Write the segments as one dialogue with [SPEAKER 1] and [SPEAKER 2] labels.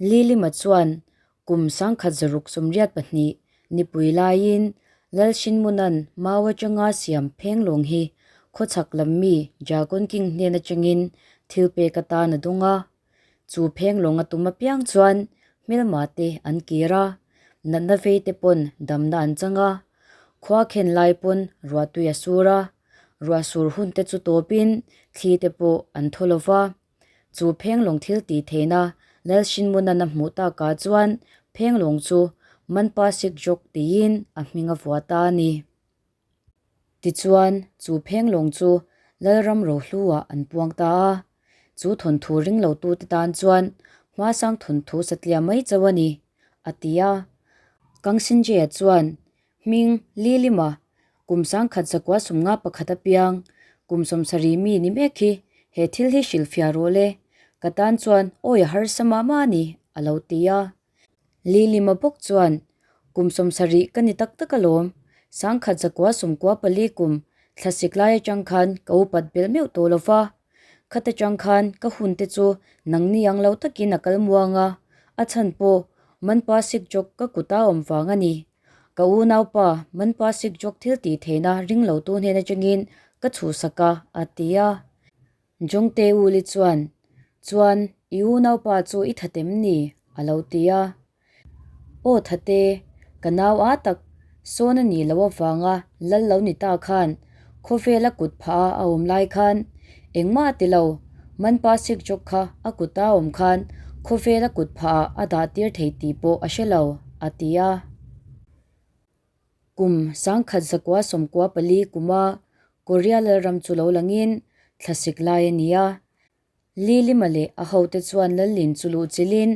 [SPEAKER 1] Lilima chuan kum 1982 nipui laiin Lalshinmuna'n mau atanga siam phenglawng hi khawchhak lam mi Dragon King hnen atangin thil pek atan a dawng a. Chu phenglawng a tum apiang chuan hmelma te an kir a, natna vei te pawn damna an chang a, khua khen lai pawn ruahtui a sur a, ruah sur hun te chu tawpin thli te pawh an thaw lo va. Chu phenglawng thil tih theihna Lalshinmuna'n a hmuh takah chuan phenglawng chu Manpa Sikjawk tiin a hming a vuah ta a ni. Tichuan, chu phenglawng chu Lalram Rohlu-ah an puang ta a. Chu thawnthu ring lotute tan chuan hmasang thawnthu satliah mai chauh a ni, a ti a. Kangsinjea chuan hming Lilima kum 1951 apiang kum 70 mi ni mek hi he thil hi hrilhfiah rawh le, ka tan chuan awi a harsa mah mah a ni, a lo ti a. Lilima bawk chuan, Kum 70 ka ni tak tak alawm, 1994 kum thlasik lai atang khan ka upat belh meuh tawh lo va, khat atang khan ka hun te chu nangni ang lo takin a kal muang a, a chhan pawh Manpa Sikjawk ka kuta awm vang a ni. Ka unaupa Manpa Sikjawk thil tih theihna ring lotu hnen atangin ka chhuhsak a, a ti a. Jongte Uli chuan, Chuan, i unaupa chu i that em ni? a lo ti a. Aw thate, ka nau a tak, sawn a nih loh avanga lal lo ni ta khan khawvel a kut phah a a awm lai khan engmah a ti lo, Manpa Sikjawk kha a kut a awm khan khawvel a kut phah ah a dah tir thei tih pawh a hre lo, a ti a. Kum 1994 kuma Korea Lalram chu lo langin thlasik lai a ni a. Lilima leh a hote chuan Lallin chu luh chilhin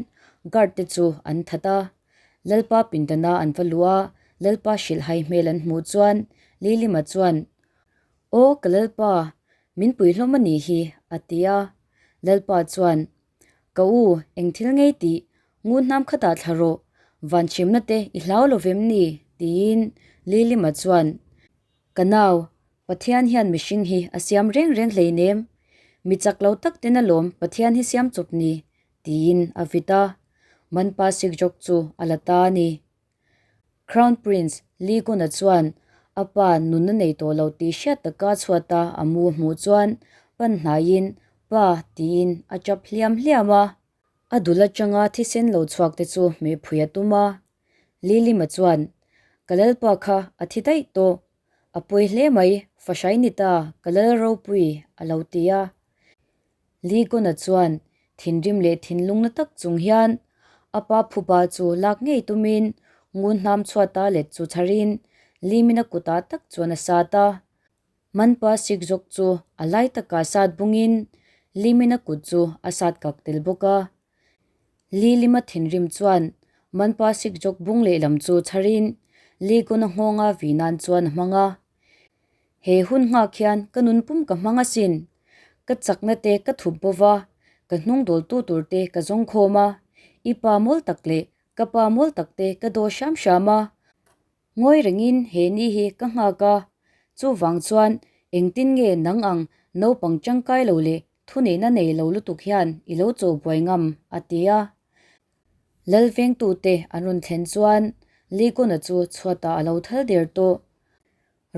[SPEAKER 1] guard te chu an that a. Lalpa pindana an va luh a, Lalpa hrilhhai hmel an hmuh chuan Lilima chuan, Aw ka Lalpa, min pui hlawm a nih hi, a ti a. Lalpa chuan, Ka u, eng thil ngei tih, ngun hnam khatah thla rawh, van hrimna te i hlau lo vem ni? tiin Lilima chuan, Ka nau, Pathian hian mihring hi a siam reng reng hleinem, mi chak lo tak ten alawm Pathian hi siam chawp ni, tiin a vit a. Manpa Sikjawk chu a la ta a ni. Crown Prince Lee Gun-a chuan a pa nunna nei tawh lo tih hriat taka chhuata a mu a hmuh chuan pan hnaiin, Pa, tiin a tap hliam hliam a. A dul atanga thisen lo chhuak te chu hmehphui a tum a. Lilima chuan, Ka lalpa kha a thi daih tawh. A pawi hle mai, fahrai ni ta, ka lal ropui, a lo ti a. Ligona chuan thinrim leh thinlung na tak chung hian a pa phuba chu lak ngei tumin ngun hnam chhuata let chu chharin Limina kutah tak chuan a sat a. Manpa Sikzawk chu a lai takah sat bungin Limina kut chu a sat kak tel bawk a. Lilima thinrim chuan Manpa Sikzawk bung lehlam chu chharin Ligona nghawnga vi nan chuan a hmang a. He hun nghak hian ka nun pum ka hmang asin. Ka chakna te ka thup bo va, ka hnung dawltu tur te ka zawng khawm a, i pa mawl tak leh ka pa mawl tak te ka daw hram hram a. Ngawi rengin he ni hi ka nghak a, chuvang chuan engtin nge nang ang naupang tangkai lo leh thuneihna nei lo lutuk hian i lo chaw buai ngam, a ti a. Lalvengtute an rawn thlen chuan Ligona chu chhuatah a lo thal der tawh.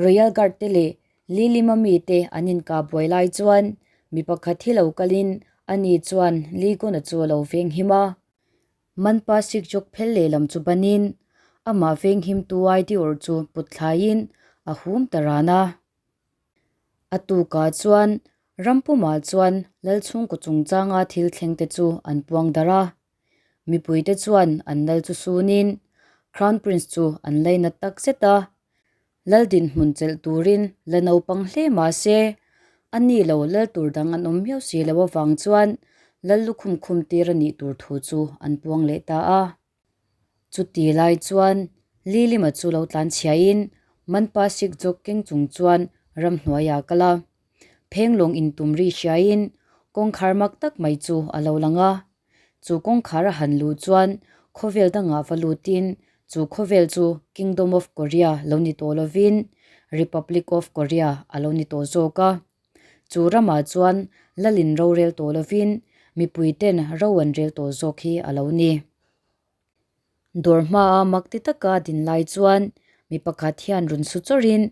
[SPEAKER 1] Royal Guard te leh Lilima mite an inkah buai lai chuan mi pakhat hi lo kalin ani chuan Ligona chu a lo venghim a. Manpa Sikjawk phel lehlam chu banin amah venghimtu Aidior chu put thlaiin a hum ta ran a. A tukah chuan Rampumah chuan Lalchhungkaw chungchanga thil thlengte chu an puang darh a. Mipuite chuan an lal chu sunin Crown Prince chu an lainat tak zet a, lal dinhmun chelh turin la naupang hle mah se, a ni lo lal tur dang an awm miau si lo avang chuan lal lukhum khum tir a nih tur thu chu an puang leh ta a. Chuti lai chuan Lilima chu lo tlan chhiain Manpa Sikjawk keng chung chuan ramhnuaiah a kal a. Phenglawng intum ri hriain kawngkhar mak tak mai chu a lo lang a. Chu kawngkhar a han luh chuan khawvel dangah va lutin chu khawvel chu Kingdom of Korea lo ni tawh lovin Republic of Korea a lo ni tawh zawk a. Chu ramah chuan Lalin rorel tawh lovin mipui ten ro an rel tawh zawk hi a lo ni. Dawr hmaa mak ti taka din lai chuan mi pakhat hian rawn su chawrhin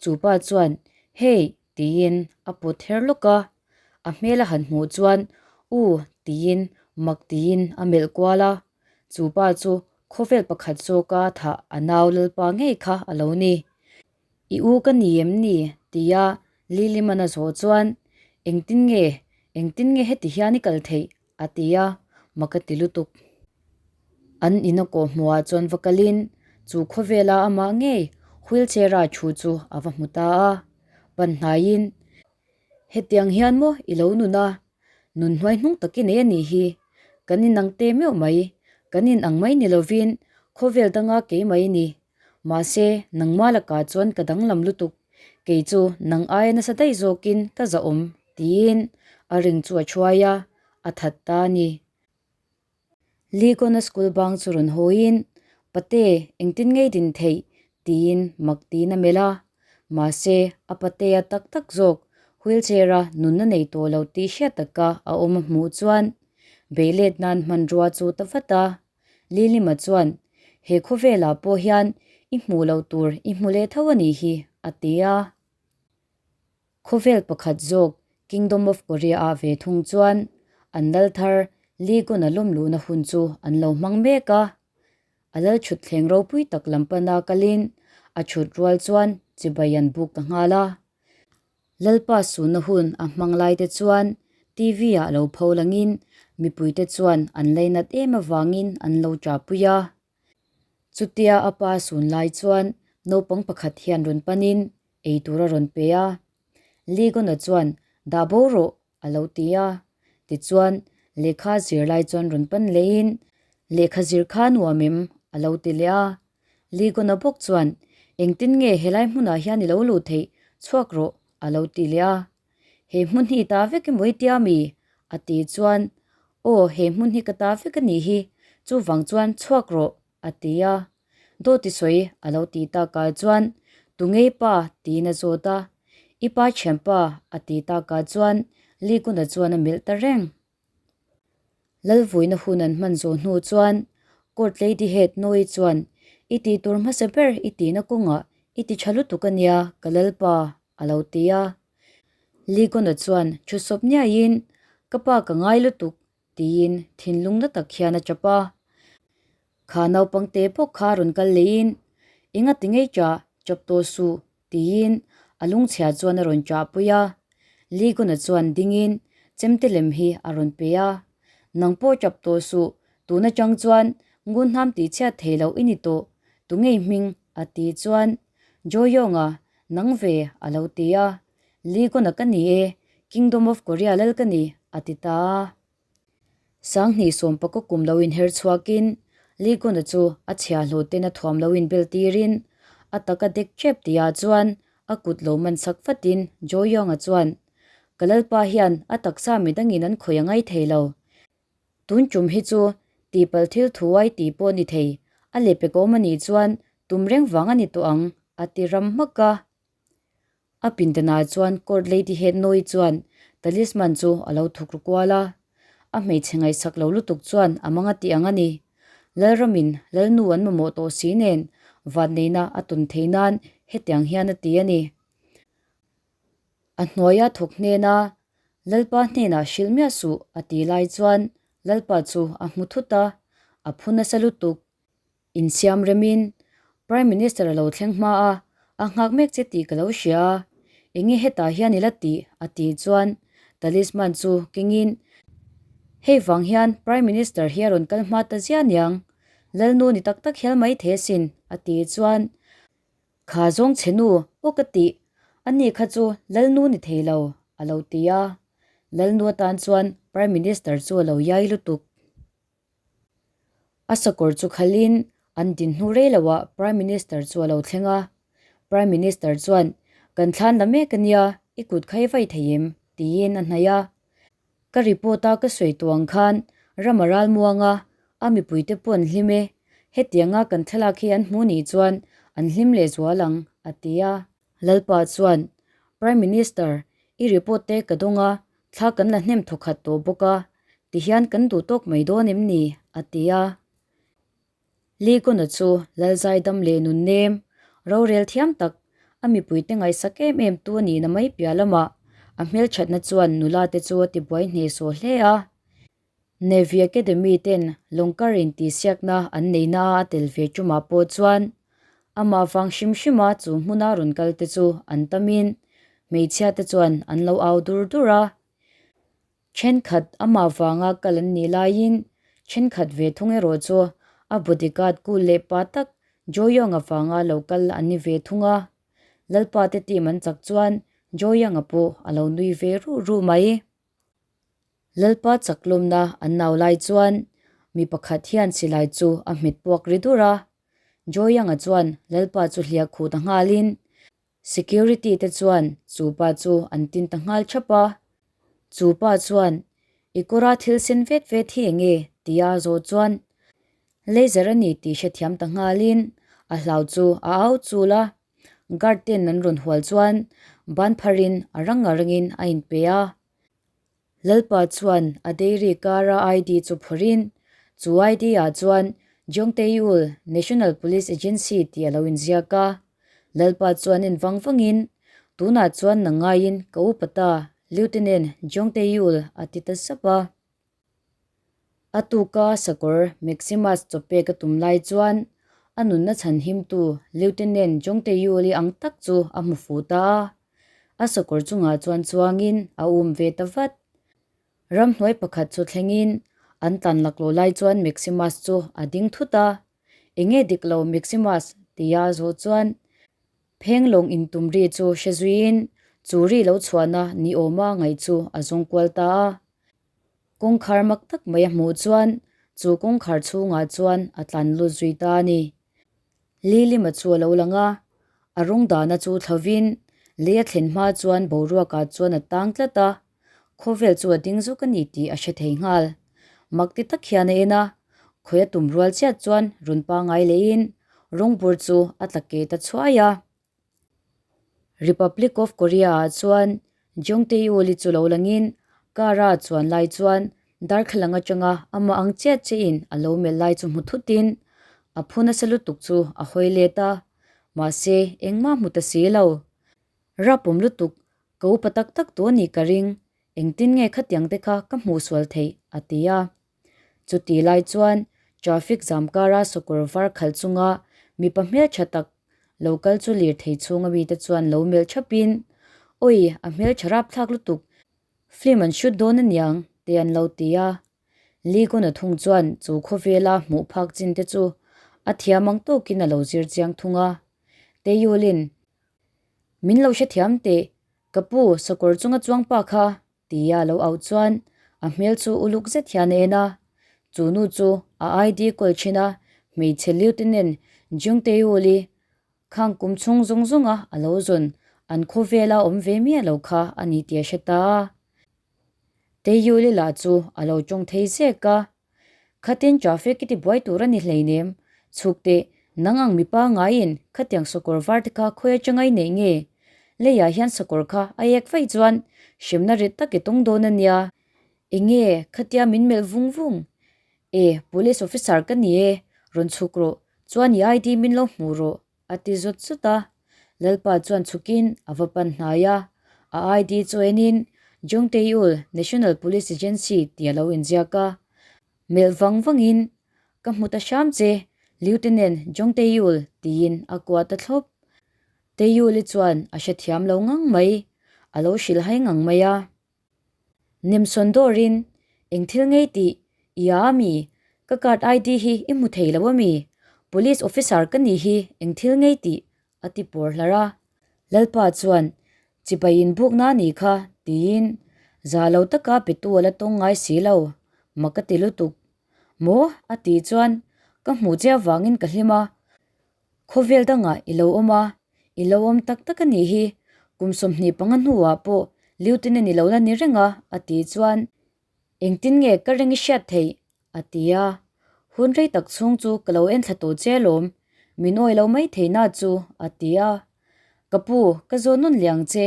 [SPEAKER 1] chu pa chuan, Hey! tiin a pawt her lawk a. A hmel a han hmuh chuan, U! tiin mak tiin a melh kual a. Chu pa chu khawvel pakhat zawka thah a nau lalpa ngei kha a lo ni. I u ka ni em ni? tia Liliman a zawh chuan, Engtin nge? Engtin nge heti hian i kal theih? A ti a, mak a ti lutuk. An in a kawh hmuhah chuan va kalin chu khawvela amah ngei wheelchair-a thu chu a va hmu ta a, pan hnaiin, Hetiang hian maw i lo nun a, nun hnuai hnung tak i nei a nih hi, kan inang te meuh mai, kan inang mai ni lovin khawvel danga kei mai ni. Mahse, nangmah lakah chuan ka danglam lutuk, kei chu nang aia nasa daih zawkin ka zahawm, tiin a ring chu a thuai a, a that ta a ni. Likawna school bang chu rawn hawiin, Pate, engtin ngei din theih? tiin mak tiin a melh a. Mahse, a patea tak tak zawk wheelchair-a nunna nei tawh lo tih hriat taka a awm a hmuh chuan beilet nan hmanrua chu ta vat a. Lilima chuan, He khawvelah pawh hian i hmuh loh tur i hmu leh tho a nih hi, a ti a. Khawvel pakhat zawk Kingdom of Korea-ah ve thung chuan an lal thar Lee Gun-a lawm luhna hun chu an lo hmang mek a. A lal chhut thleng ropui tak lam pana kalin a chhut rual chuan chibai an buk ta nghal a. Lalpa sunna hun a hmang lai te chuan TV ah lo pho langin mipuite chuan an lainat em avangin an lo ṭahpui a. Chutia a pa sun lai chuan naupang pakhat hian rawn panin ei tur a rawn pe a. Ligona chuan dah bo rawh a lo ti a. Tichuan lehkha zir lai chuan rawn pan lehin lehkha zir kha nuam em a lo ti leh a. Ligona bawk chuan, Engtin nge helai hmunah hian i lo luh theih? Chhuak rawh, a lo ti leh a. He hmun hi i ta vek emaw i tia mi? a ti chuan, Aw, he hmun hi ka ta vek a nih hi, chuvang chuan chhuak rawh, a ti a. Dawt i sawi, a lo ti takah chuan, Tunge i pa? tiin a zawt a. I pa thianpa, a ti takah chuan Ligona chuan a melh ta reng. Lalvuina hun an hman zawh hnu chuan Court Lady Head Noi chuan, I tih tur hmasa ber i tihna kawngah i ti tha lutuk a nia, ka lalpa, a lo ti a. Ligona chuan thu sawp niaiin, Ka pa ka ngai lutuk, tiin thinlung na tak hian a tap a. Kha naupangte pawh kha rawn kal leiin, Enga ti ngei chah, chap tawh suh, Tiin a lungchhia chuan a rawn chahpui a. Ligona chuan dingin chemte lem hi a rawn pe a. Nang pawh chap tawh suh, tun atang chuan ngun hnam tih chhiat thei loh i ni tawh, tu ngei hming? a ti chuan Joyonga, nang ve, a lo ti a. Ligona ka ni e, Kingdom of Korea lal ka ni, a ti ta a. Sanghnih sawmpaka kum lo inher chhuakin Ligona chu a chhiahhlawh ten a thuam lo inbel tirin a taka dek tep tihah chuan a kut lo man sak vatin Joyong-a chuan, Ka lalpa hian a taksa midangin an khawih a ngai thei lo. Tun tum hi chu tihpalh thil thuai tih pawh ni thei, a lehpek awm a nih chuan tum reng vang a ni tawh ang, a ti ram hmak a. A pindanah chuan Court Lady Head Noi chuan talisman chu a lo thuk ru kual a. A hmeichhe ngaihsak lo lutuk chuan a mang a tih ang a ni. Lalramin Lalnu an mamawh tawh si nen vanneihna a tawn theih nan hetiang hian a ti a ni. A hnuaia thawk hnena Lalpa hnenah hrilh miah suh a tih lai chuan Lalpa chu a hmu thut a, a phu nasa lutuk. Insiam remin, Prime Minister a lo thleng hma a, a nghak mek che tih ka lo hria a, enge hetah hian i la tih? a tih chuan talisman chu kengin, Hei vang hian Prime Minister hi a rawn kal hma ta zia niang, Lalnu ni tak tak hial mai thei asin, a tih chuan, Kha zawng che nu, aw ka tih, ani kha chu Lalnu ni thei lo, a lo ti a. Lalnu atan chuan Prime Minister chu a lo iai lutuk. A sakawr chu khalin an din hnu rei loah Prime Minister chu a lo thleng a. Prime Minister chuan, Kan thlan la mek a nia, i kut kha i vai thei em? tiin a hnaih a. Ka report a ka sawi tawh ang khan ram a ral muang a, a mipuite pawh an hlim e. Hetianga kan thlalak hi an hmuh nih chuan an hlim lehzual ang, a ti a. Lalpa chuan, Prime Minister, i report te ka dawng a, thla kan la hnem thawkhat tawh bawk a. Tihian kan duh tawk mai dawn em ni? a ti a. Lee Gun-a chu Lalzaidam leh Nunnem, rorel thiam tak, a mipuite ngaihsak em em tu a nihna mai piah lamah a hmelthatna chuan nula te chu a tibuai hnehsawh hle a. Navy Academy ten lawngkar intihsiakna an neihna a tel ve tumah pawh chuan amah vang hrim hrima chu hmuna rawn kal te chu an tamin hmeichhia te chuan an lo au dur dur a. Thenkhat amah vanga kal an nih laiin thenkhat ve thung erawh chu a bodyguard kul leh pa tak Joyoung avanga lo kal an ni ve thung a. Lalpa te team an chak chuan Joyoung-a pawh a lo nui ve ruh ruh mai. Lalpa chak lawmna an nau lai chuan mi pakhat hian silai chu a hmet puak ri dur a. Joyoung-a chuan Lalpa chu hliah khuh ta nghalin Security te chuan chu pa chu an tin ta nghal thap a. Chu pa chuan, I kawra thil sen vet vet hi eng nge? tia a zawh chuan laser a ni tih hrethiam ta nghalin a hlau chu a au chul a. Guard ten an rawn hual chuan ban pharin a rang a rangin a inpe a. Lalpa chuan a dairy kara ID chu phawrhin, chu ID ah chuan Jeongtae-ul National Police Agency tih a lo inziak a. Lalpa chuan en vang vangin, Tunah chuan nang ngaiin ka upa ta, Lieutenant Jeongtae-ul a ti ta sap a. A tuka sakawr Maximus chawpek a tum lai chuan a nunna chhan himtu Lieutenant Jeongtae-ul-i ang tak chu a hmu fuh ta a. A sakawr chungah chuan chuangin a um ve ta vat. Ramhnuai pakhat chu thlengin an tlan laklawh lai chuan Maximus chu a ding thut a. Enge dik lo Maximus? tia a zawh chuan phenglawng intum ri chu hre zuiin chu ri lo chhuahna ni awma ngaih chu a zawng kual ta a. Kawngkhar mak tak mai a hmuh chuan chu kawngkhar chhungah chuan a tlan lut zui ta a ni. Lilima chu a lo lang a, a rawng dahna chu thlovin lei a thlen hma chuan boruakah chuan a tang tlat a, khawvel chu a ding zuk a ni tih a hre thei nghal. Mak ti tak hian a en a, khawi a tum rual chiat chuan run pangai leiin rawng bur chu a tla keh ta chhuai a. Republic of Korea ah chuan Jeong Tae-ul-i chu lo langin car a chuan lai chuan darthlalang atanga amah ang chiah chiahin a lo melh lai chu hmu thutin a phu nasa lutuk chu a hawi let a, mahse engmah hmu ta si lo. Rapawm lutuk, ka upa tak tak tawh a nih ka ring, engtin nge khatiang te kha ka hmuh sual theih a ti a. Chuti lai chuan traffic jam kara sawkawr var khalh chunga mipa hmeltha tak lo kal chu lirthei chhunga mite chuan lo melh thapin, Awi, a hmeltha rapthlak lutuk, film an shoot dawn aniang, te an lo ti a. Lee Gun-a thung chuan chu khawvela hmuh phak chin te chu a thiam ang tawkin a lo zir chiang thung a. Taeyul-in, Min lo hrethiam teh, ka pu sawkawr chunga chuang pa kha Tia lo auh chuan a hmel chu uluk zet hian a en a, chu nu chu a ID kawl thin a, hmeichhe Lieutenant Jung Tae-ul-i khang kum chhung zawng zawng a a lo zawn an khawvela awm ve miah lo kha a ni tih a hre ta a. Tae-ul-i lah chu a lo tawng thei zek a, Khatin traffic i ti buai tur a ni hleinem, chhuk teh, nang ang mipa ngaiin khatiang sakawr var te kha khawi atanga i neih nge? Leiah hian sakawr kha a ek vaih chuan hremna rit tak i tawng dawn a nia. Enge khatia min melh vung vung? E, police officer ka ni e, rawn chhuk rawh, chuan i ID min lo hmuh rawh. A ti zut zut a, Lalpa chuan chhukin a va pan hnai a, a ID chu enin Jungtae-ul National Police Agency tih a lo inziak a. Melh vang vangin, Ka hmu ta hram che, Lieutenant Jungtae-ul tiin a kuah ta thlawp. Tae-ul-i chuan a hrethiam lo ngang mai, a lo hrilhhai ngang mai a. Nemsawn dawrin, Eng thil ngei tih? I a ami? Ka card ID hi i hmu thei lo ami? Police officer ka nih hi eng thil ngei tih? a ti pawr hlar a. Lalpa chuan, Chibai inbukna a nih kha, tiin za lo taka petu a la tawng ngai si lo, mak a ti lutuk. Maw? a tih chuan, Ka hmuh che avangin ka hlim a, Khawvel dangah i lo awm a, i lo awm tak tak a nih hi, kum 25 hnuah pawh Lieutenant i lo la ni reng a, a tih chuan engtin nge ka reng i hriat theih? a ti a. Hun rei tak chhung chu ka lo enthla tawh che alawm, min awi lo mai thei na chu, a ti a. Ka pu, ka zawn nawn leh ang che,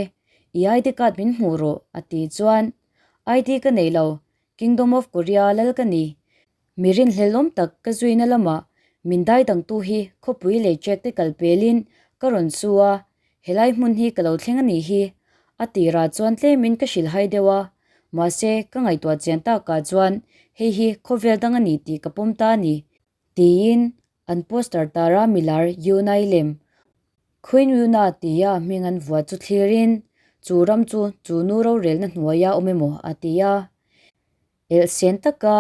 [SPEAKER 1] i ID card min hmuh rawh, a tih chuan ID ka nei lo. Kingdom of Korea lal ka ni. Mi rinhlelawm tak ka zuina lamah min daidangtu hi khawpui leh trek te kal pelin ka rawn su a, helai hmun hi ka lo thleng a nih hi. A tirah chuan tlemin ka hrilhhai deuh a, mahse ka ngaihtuah chian takah chuan hei hi khawvel dang a ni tih ka pawm ta a ni, tiin an poster tara milar Yunai lem Queen Yuna tia hming an vuah chu thlirin chu ram chu chu nu rorelna hnuaia awm emaw a ti a. Elhsen taka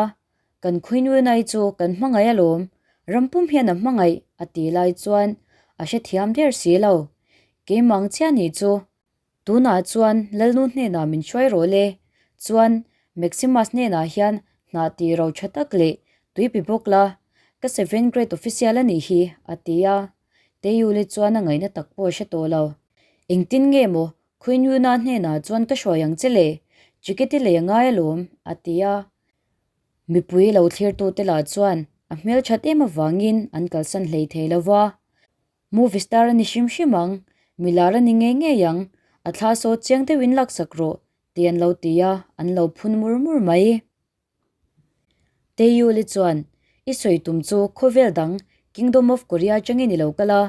[SPEAKER 1] kan Queen Yunai chu kan hmangaih alawm, ram pum hian a hmangaih a tih lai chuan a hrethiam der si lo. Keimah ang chiah nih chu Tunah chuan Lalnu hnenah min hruai rawh le, chuan Maximus hnenah hian hnah tih ro tha tak leh tui pe bawk la, ka seventh grade official a nih hi, a ti a. Teiuli chuan a ngaihna tak pawh a hre tawh lo. Engtin nge maw Queen Yuna hnenah chuan ka hruai ang che le, ticket i lei a ngai alawm, a ti a. Mipui lo thlirtute lah chuan a hmelthat em avangin an kalsan hlei thei lo va. Movie star a ni hrim hrim ang, milar a ni ngei ngei ang, a thla saw chiang deuhin laksak rawh, tih an lo ti a, an lo phun mur mur mai. Taeyul-i chuan, I sawi tum chu khawvel dang Kingdom of Korea atangin i lo kal a,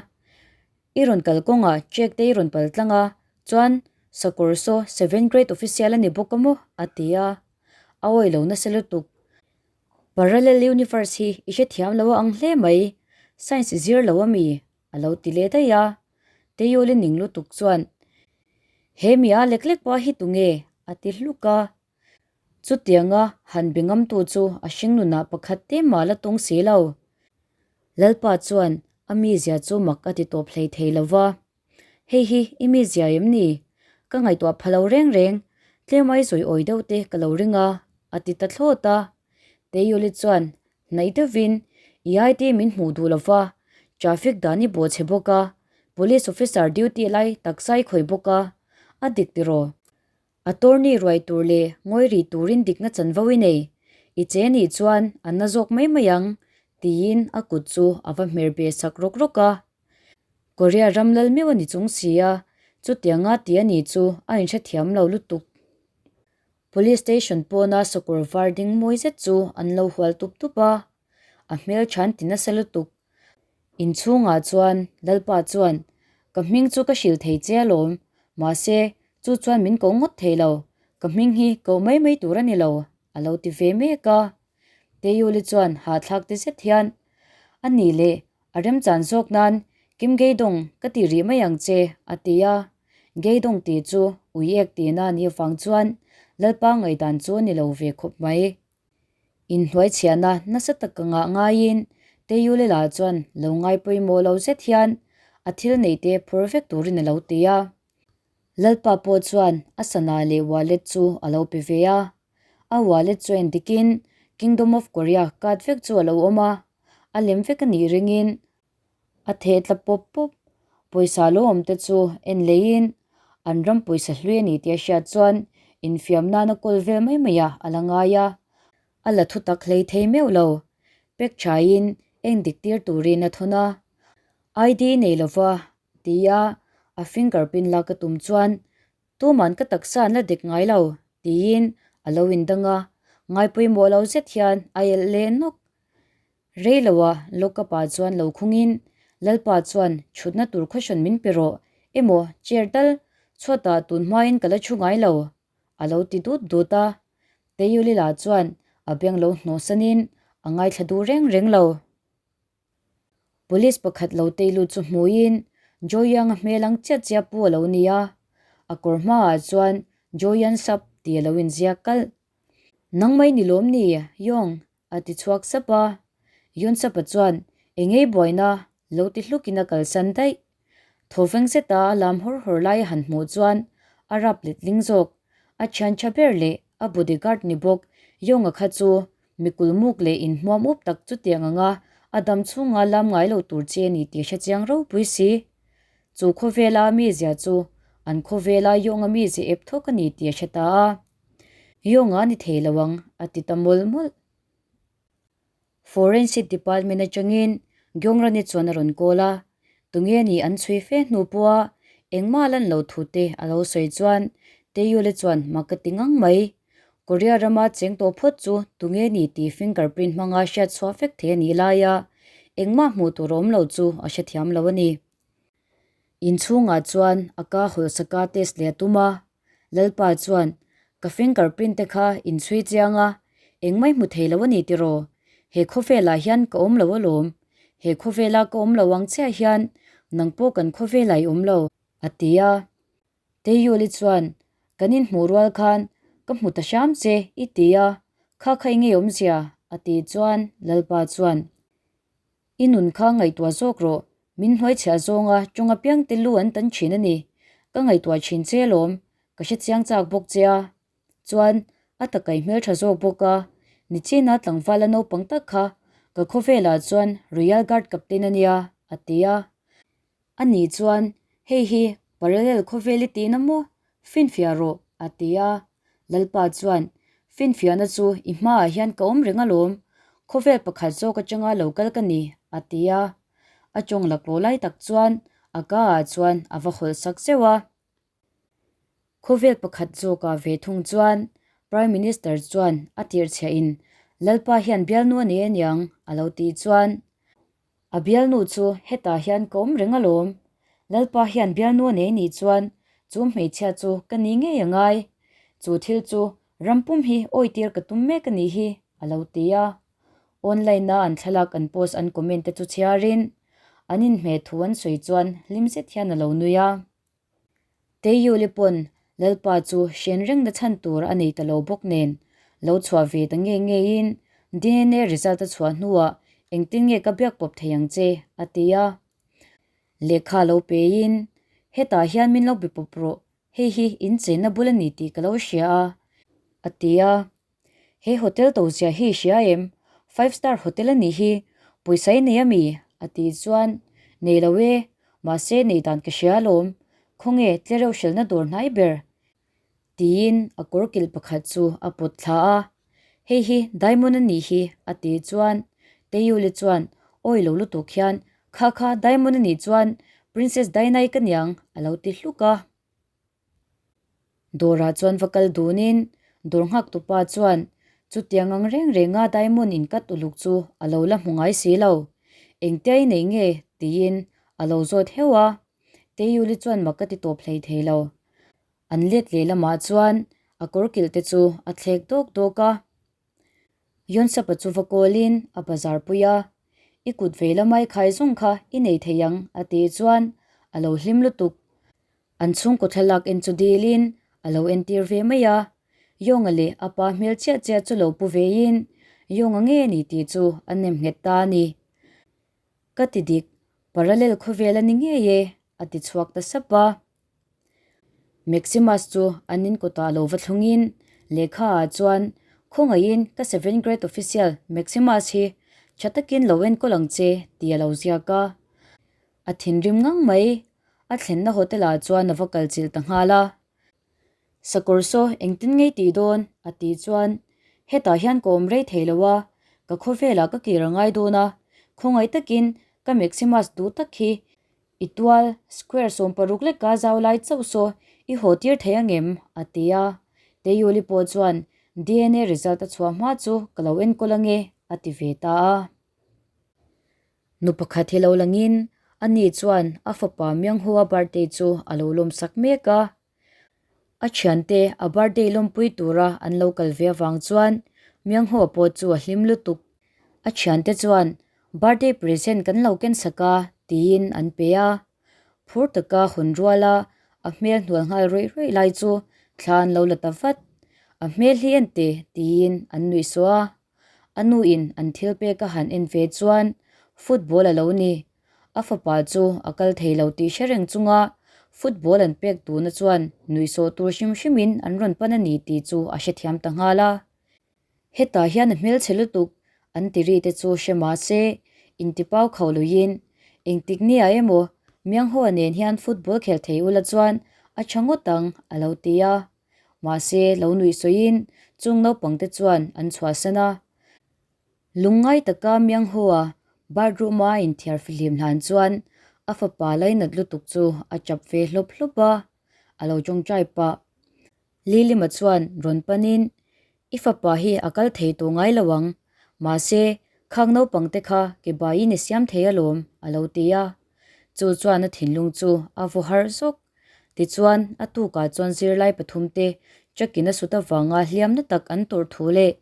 [SPEAKER 1] i rawn kal kawngah check te i rawn pal tlang a, chuan sakawr saw seventh grade official a ni bawk a maw? a ti a, a awih lo nasa lutuk. Parallel universe hi i hrethiam lo a ang hle mai, science i zir lo a mi? a lo ti leh daih a. Teiuli ning lutuk chuan, He mi a lek lek pawh hi tunge? a ti hluk a. Chutianga han be ngamtu chu a hringnunah pakhat te mah la tung si lo. Lalpa chuan a mizia chu mak a ti tawp hlei thei lo va. Hei hi i mi zia em ni? Ka ngaihtuah pha lo reng reng, tlem ai zawi awi deuh te ka lo ring a, a ti ta thlawt a. Teiuli chuan hnaih deuhin, I IT min hmuh duh lo va, traffic dan i bawh chhe bawk a, police officer duty lai taksa i khawih bawk a, a dik tiraw? Attorney ruai tur leh ngawi rih turin dikna chanvo i nei. I che nih chuan a na zawk mai mai ang, tiin a kut chu a va hmer be sak rawk rawk a. Korea ram lal meuh a ni chung si a, chutianga ti a nih chu a inhrethiam lo lutuk. Police station pawna sakawr var ding mawi zet chu an lo hual tup tup a, a hmel than ti nasa lutuk. Inchhungah chuan Lalpa chuan, Ka hming chu ka hrilh thei che alawm, mahse, chu chuan min koh ngawt thei lo, ka hming hi koh mai mai tur a ni lo, a lo ti ve mek a. Teiuli chuan hahthlak ti zet hian, A nih leh, a remchan zawk nan Kim Geidong ka ti rih mai ang che, a ti a. Geidong tih chu ui ek tihna a nih avang chuan Lalpa ngaihdan chu a ni lo ve khawp mai. Inhnuaichhiahna nasa tak ka ngah ngaiin Teiulela chuan lo ngai pawimawh lo zet hian a thil neihte phur vek turin a lo ti a. Lalpa pawh chuan a sana leh wallet chu a lo pe ve a. A wallet chu en dikin Kingdom of Korea card vek chu a lo awm a, a lem vek a nih ringin A theh tla pawp pawp. Pawisa lo awm te chu en leiin an ram pawisa hlui a ni tih a hriat chuan infiam nana kawl vel mai mai a a la ngai a. A la thu tak hlei thei meuh lo. Pek thain eng dik tir turin a thawn a. ID nei lova tia a finger print lak a tum chuan Tuman ka taksa an la dik ngai lo, tiin a lo indang a. Ngaipawimawh lo zet hian a elh leh nawk. Rei loa Lockup-ah chuan lo khungin Lalpa chuan chhutna tur caution min pe rawh emaw chair tal chhuatah tun hmain ka la chhu ngai lo, a lo ti dut dut a. Teiulila chuan a beng lo hnawhsanin a ngaithla duh reng reng lo. Police pakhat lo tei lut chu hmuiin Joyang-a hmel ang chiah chiah pu a lo ni a, a kawr hmaah chuan Joyan Sap tih a lo inziak kalh. Nang mai ni lawm ni, Yong, A ti chhuak sap a, Yunsapa chuan engei buaina lo ti hlukin a kalsan daih. Thawveng zeta a lam hawr hawr lai a han hmuh chuan a rap letling zawk. A thian tha ber leh a bodyguard ni bawk Yonga kha chu mikulmuk leh inhmuam up tak chutiang anga a dam chhunga lam ngai lo tur che a ni tih hre chiang ropui si. Chu khawvela a mizia chu an khawvela Yonga mizia ep thawk a ni tih a hre ta a. Yonga a ni thei lo ang, a ti ta mawlh mawlh. Forensic Department atangin Gyeongrani chuan a rawn call a, tunge ni an chhui fe hnu pawha engmah lan lo thu te a lo sawi chuan Taeyule chuan mak ka ti ngang mai. Korea rama cheng tawh phawt chu tunge ni tih fingerprint hmanga hriat chhuah vek thei a nih laia engmah hmuh tur a awm lo chu a hrethiam lo a ni. Inchhungah chuan a ka hawlhsaka test leh a tum a, Lalpa chuan, Ka fingerprint te kha inchhui chiang a, engmah i hmu thei lo a ni tiraw? He khawvelah hian ka awm lo alawm. He khawvela ka awm lo ang chiah hian nang pawh kan khawvelah i awm lo, a ti a. Teiuli chuan, Kan inhmuh rual khan ka hmu ta hram che, i ti a, kha kha i ngei awmzia, a tih chuan Lalpa chuan, I nun kha ngaihtuah zawk rawh, min hnuaichhiah zawnga tawng apiang te lu an tan thin a ni. Ka ngaihtuah thin che alawm, ka hre chiang chak bawk che a. Chuan, a takai hmeltha zawk bawk a, nichina tlangval a naupang tak kha ka khawvelah chuan Royal Guard Captain a nia, a ti a. A nih chuan, Hei hi parallel khawvel i tihna maw? Finfiah rawh, a ti a. Lalpa chuan, Finfiahna chu i hmaah hian ka awm reng alawm, khawvel pakhat zawk atanga lo kal ka ni, a ti a. A tawng laklawh lai tak chuan a ka ah chuan a va hawlh sak zeuh a. Khawvel pakhat zawkah ve thung chuan Prime Minister chuan a tirhchhiahin Lalpa hian bialnu a nei aniang a lo tih chuan a bialnu chu hetah hian ka awm reng alawm, Lalpa hian bialnu a nei nih chuan chu hmeichhia chu ka ni ngei a ngai, chu thil chu rampum hi awitir ka tum mek a nih hi a lo ti a. Online-a an thlalak an post an comment te chu chhiarin an inhmeh thu an sawi chuan hlim zet hian a lo nui a. Teiuli pawn Lalpa chu hren rengna chhan tur a nei ta lo bawk nen, lo chhuah ve ta nge ngeiin DNA result a chhuah hnuah engtin nge ka biak pawp thei ang che? a ti a. Lehkha lo peiin, Hetah hian min lo be pawp rawh, hei hi in chenna bul a ni tih ka lo hria a, a ti a. He hotel to zia hi i hria em? Five star hotel a nih hi, pawisa i nei ami? A tih chuan, Nei lo e, mahse nei dan ka hria alawm, khawnge tlereuh hrelhna dawr hnai ber? Tiin a kawr kilh pakhat chu a pawt thla a, Hei hi diamond a nih hi, a tih chuan Teiuli chuan awi lo lutuk hian, Kha kha diamond a nih chuan Princess Diana-i ka niang, a lo ti hluk a. Dawrah chuan va kal dunin dawr nghak tupa chuan chutiang ang reng renga diamond in cut uluk chu a lo la hmu ngai si lo. Engtia i nei nge? tiin a lo zawt heuh a. Teiuli chuan mak ka ti tawp hlei thei lo. An let leh lamah chuan a kawr kilh te chu a thlek dawk dawk a. Yonsapa chu va kawlin a bazar pui a, I kut vei lamai khai zawng kha i nei thei ang a tih chuan a lo hlim lutuk. An chhungkaw thlalak en chu dilin a lo entir ve mai a, Yonga leh a pa hmel chiah chiah chu lo pu veiin Yonga nge ni tih chu a nem nghet ta a ni. Ka ti dik, parallel khawvel a ni ngei e, a ti chhuak ta sap a. Maximus chu an in kawtah lo va thlungin lehkha ah chuan khawngaihin ka seventh grade official Maximus hi tha takin lo enkawl ang che tih a lo ziak a. A thinrim ngang mai, a thlenna hotel ah chuan a va kal chilh ta nghal a. Sakawr saw engtin ngei tih dawn? a tih chuan hetah hian ka awm rei thei lo a, ka khawvelah ka kir a ngai dawn a, khawngaih takin ka Maximus duh tak hi I tual, square 16 leka zau lai chauh saw i haw tir thei ang em? a ti a. Teiuli pawh chuan DNA result a chhuah hma chu ka lo enkawl ange, a ti ve ta a. Nu pakhat hi lo langin ani chuan a fapa Myunghoo-a birthday chu a lo lawmsak mek a. A thiante a birthday lawmpui tura an lo kal ve avang chuan Myunghoo pawh chu a hlim lutuk. A thiante chuan birthday present kan lo ken sak a tiin an pe a. Phur taka hawn ruala a hmel hnual nghal rawih rawih lai chu thla an lo la ta vat. A hmel hi en teh tiin an nuih suah a. A nuin an thil pek a han en ve chuan football a lo ni. A fapa chu a kal thei lo tih hre reng chunga football an pek tuna chuan nuihsawh tur hrim hrimin an rawn pan a ni tih chu a hrethiam ta nghal a. Hetah hian a hmelchhe lutuk an ti ri te chu hre mah se intipau kho luiin engtik nia emaw Mianghoa nen hian football khel thei ula chuan a tha ngawt ang a lo ti a. Mahse lo nuih sawiin chung naupangte chuan an chhuahsan a. Lungngai taka Mianghoa bathroom a inthiar fihlim hlan chuan a fapa lainat lutuk chu a chap ve hlawp hlawp a, a lo tawngtai pah. Lilima chuan rawn panin. I fapa hi a kal thei tawh ngai lo ang, mahse, khang naupang te kha ke baiin i siam thei alawm, a lo ti a. Chu chuan a thinlung chu a vaw harh zawk. Tichuan, a tukah chuan zirlai pathumte truck-in a sut avanga hliamna tak an tawrh thu leh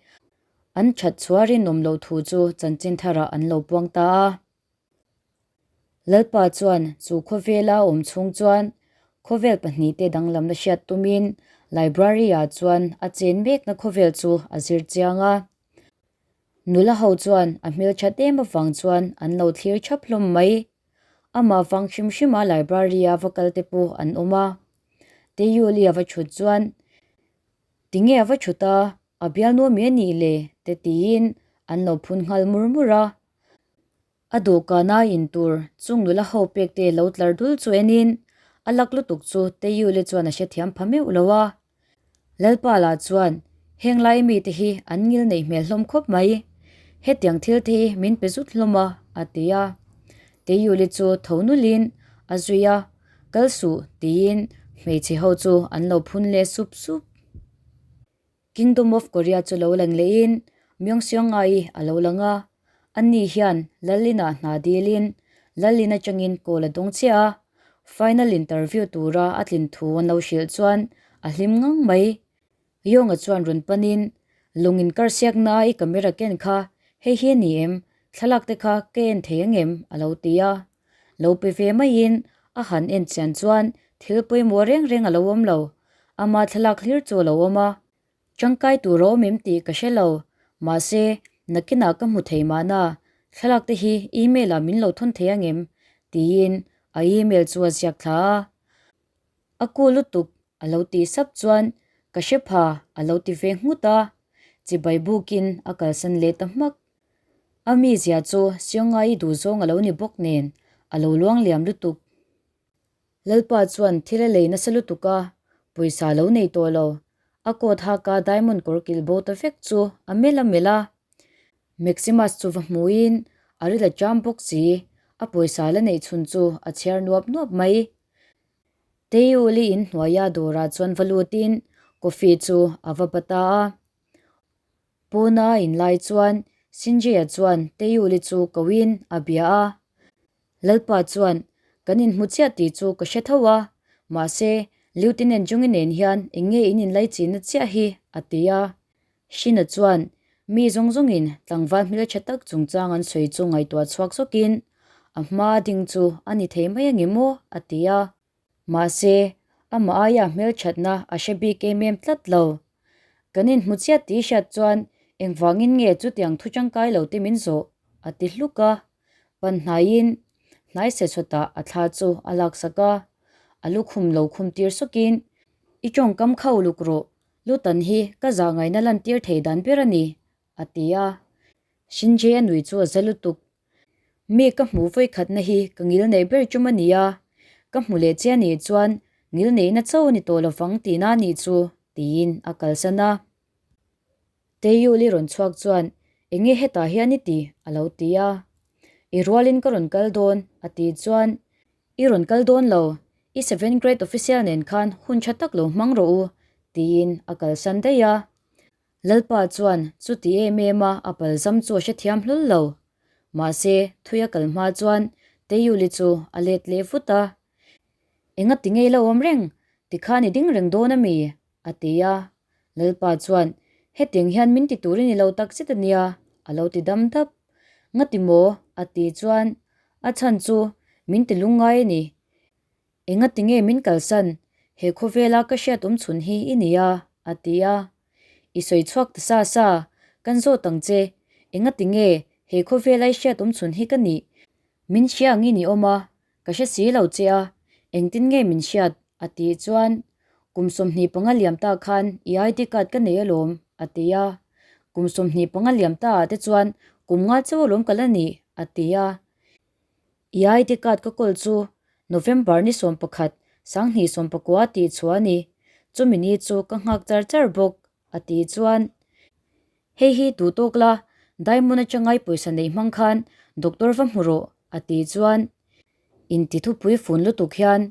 [SPEAKER 1] an that chhuah rinawm loh thu chu chanchin tharah an lo puang ta a. Lalpa chuan chu khawvela a awm chhung chuan khawvel pahnihte danglamna hriat tumin library-ah chuan a chen mekna khawvel chu a zir chiang a. Nula ho chuan a hmelthat em avang chuan an lo thlir thap hlawm mai. Amah vang hrim hrima library-a va kal te pawh an awm a. Teyuli a va thut chuan, Tinge a va thut a, a bialnu ami a nih le? te tiin an lo phun nghal mur mur a. A dawhkana in tur chung nula ho pek te lo tlar dul chu enin a lak lutuk chu Teyule chuan a hrethiam pha meuh lo a. Lalpa lah chuan heng lai mite hi an ngil neih hmel hlawm khawp mai. Hetiang thil te hi min pe zut hlawm a, a ti a. Teyule chu tho nulin a zui a, kal suh tiin hmeichhe ho chu an lo phun leh sup sup. Kingdom of Korea chu lo lang lehin Myeongseong-a-i a lo lang a, ani hian Lalin-ah hna dilin Lalin atangin call a dawng chiah a, final interview tura a tlin thu an lo hrilh chuan a hlim ngang mai. Yong-a chuan rawn panin, Lung inkarsiakna i camera ken kha hei hi a ni em? Thlalak te kha ka en thei ang em? a lo ti a. Lo pe ve maiin a han en chian chuan thil pawimawh reng reng a lo awm lo. Ama thlalak hlir chu a lo awm a. Tangkai tur a awm em tih ka hre lo. Mahse, nakinah ka hmu thei mahna, thlalak te hi email ah min lo thawn thei ang em? tiin a email chu a ziak thla a. A cool lutuk a lo tih sap chuan ka hre pha a lo ti ve nghut a. Chibai bukin a kalsan leh ta hmak. A mizia chu Siawngai duhzawng a lo ni bawk nen a lo luang liam lutuk. Lalpa chuan thil a lei nasa lutuk a, pawisa lo nei tawh lo. A coat haka diamond kawr kilh bo ta vek chu a melh a melh a. Maximus chu va hmuhin a ril a cham bawk si, a pawisa la neih chhun chu a chhiar nuap nuap mai. Teiuli in hnuaia dawrah chuan va lutin coffee chu a va ba ta a. Pawna a inlai chuan Sinjaya chuan Teiuli chu koin a bia a. Lalpa chuan, Kan inhmu chiah tih chu ka hre tho a, mahse, Lieutenant Jungi nen hian eng nge in inlaichinna chiah hi? a ti a. Shina chuan, Mi zawng zawngin tlangval hmeltha tak chungchang an sawi chu ngaihtuah chhuak zawkin, A hma ding chu a ni thei mai ange maw? a ti a. Mahse, amah aia hmelthatna a hre bik em em tlat lo. Kan inhmu chiat tih hriat chuan engvangin nge chutiang thu tangkai lo te min zawh? a ti hluk a. Pan hnaiin hnai se chawtah a thla chu a laksak a, a lukhum lo khum tir sawkin, I tawngkam kha uluk rawh, lutan hi ka zah ngaihna lantir thei dan ber a ni, a ti a. Shinjay a nui chu a za lutuk. Mi ka hmuh vawikhatna hi ka ngil neih ber tum a ni a, ka hmu leh che a nih chuan ngil neihna chauh a ni tawh lovang tihna a nih chu, tiin a kalsan a. Teiuli rawn chhuak chuan, Eng nge hetah hian i ti? a lo ti a. I rualin ka rawn kal dawn, a tih chuan, I rawn kal dawn lo, i seventh grade official nen khan hun tha tak lo hmang rawh u, tiin a kalsan daih a. Lalpa chuan chuti em em a a palzam chu a hrethiam hlul lo. Mahse, thui a kal hma chuan Teiuli chu a let leh vut a. Enga ti ngei lo awm reng, tikhan i ding reng dawn a mi? a ti a. Lalpa chuan, Hetiang hian min ti tur i ni lo tak zet a nia, a lo ti dam dap. Ngati maw? a ti chuan, A chhan chu min ti lungngai a ni. Enga ti nge min kalsan? He khawvela ka hriat awm chhun hi i ni a, a ti a. I sawi chhuak ta sa sa, kan zawt ang che. Enga ti nge he khawvela i hriat awm chhun hi ka nih? Min hria ang i ni awm a, ka hre si lo che a, engtin nge min hriat? a tih chuan, Kum 25 liam ta khan i ID card ka nei alawm, a ti a. Kum 25 liam ta ah te chuan kum nga chauh alawm ka la nih, a ti a. I ID card ka kawl chu November ni 11, 2019 tih chhuah a ni. Chumi ni chu ka nghak char char bawk, a tih chuan, Hei hi duh tawk la, Diamond atanga i pawisa neih hmang khan doctor va hmu rawh, a tih chuan, Inti thupui fun lutuk hian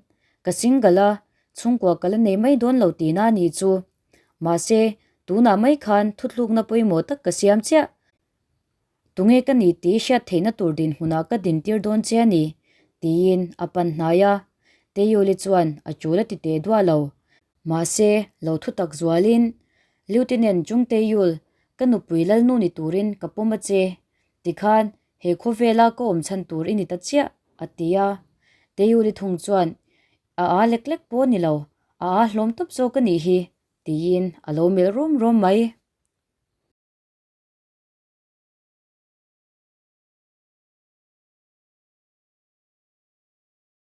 [SPEAKER 1] ka single a, chhungkua ka la nei mai dawn lo tihna a nih chu. Mahse, Tunah mai khan thutlukna pawimawh tak ka siam chiah. Tunge ka ni tih hriat theihna tur dinhmunah ka dintir dawn che a ni, tiin a pan hnai a. Teyuli chuan a tul a ti teh duah lo. Mahse, lo thu tak zualin, Lieutenant Jung Teyul, ka nupui lalnu ni turin ka pawm a che. Tikhan, he khawvela ka awm chhan tur i ni ta chiah, a ti a. Teyuli thung chuan, A aa lek lek pawh a ni lo, a aa hlawm tawp zawk a nih hi, tiin a lo melh rum rum mai.